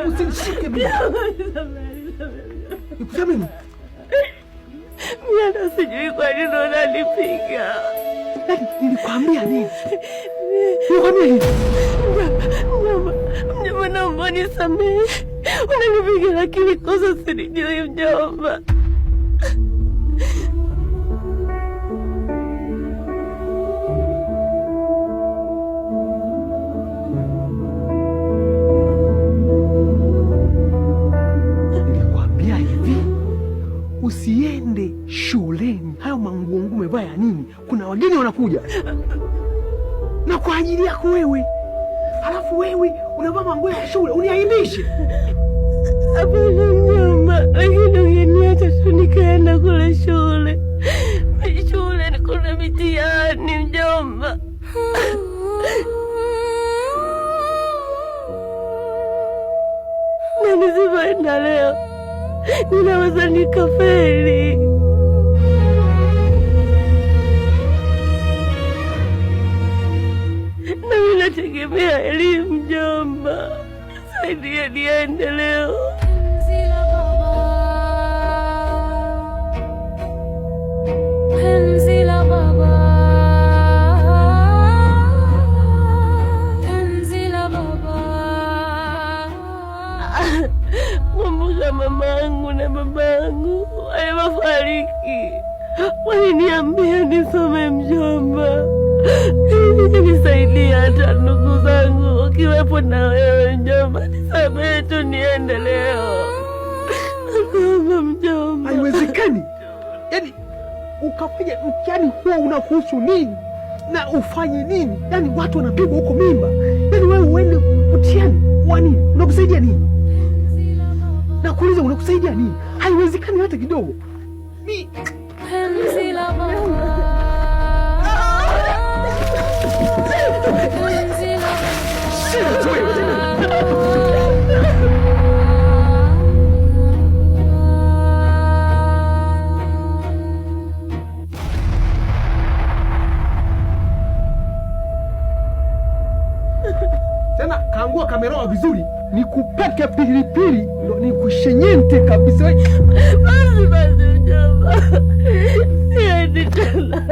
Usinishike mimi. Nikuseme nini? Mimi hata sijui kwa nini unanipiga. Yaani nilikwambia nini? Nilikwambia nini? Mjomba, mjomba, naomba nisamehe. Unanipiga lakini kosa silijui mjomba. Nilikwambia hivi, usiende shuleni. Hayo manguo ngumu umevaa ya nini? Kuna wageni wanakuja na kwa ajili yako wewe, halafu wewe unavaa manguo ya shule uniaibishe. Hapana mjomba, lakini ungeniacha tu nikaenda kule shule. Shule kuna mitihani mjomba. Na nisipoenda leo ninaweza nikafeli. Na mimi nategemea elimu mjomba. Saidia niende leo. Penzi la baba, penzi la baba, penzi la baba. Kumbuka mamangu na babangu walivyofariki, waliniambia nisome mjomba, ili nisaidia hata ndugu zangu, ukiwepo na wewe mjomba. Nisamehe tu niende leo, nakuomba mjomba. Haiwezekani. Yaani ukafanya mtihani huo unakuhusu nini na ufanye nini? Yaani watu wanapigwa huko mimba, yaani wewe uende mtihani wa nini? Unakusaidia nini? Nakuuliza, unakusaidia nini? Haiwezekani hata kidogo. Mi Penzi la baba, penzi la sina wewe tena. Tena kaangua kameroa vizuri, nikupeke pilipili ndo nikushenyente kabisa. Basi basi mjomba, siendi tena.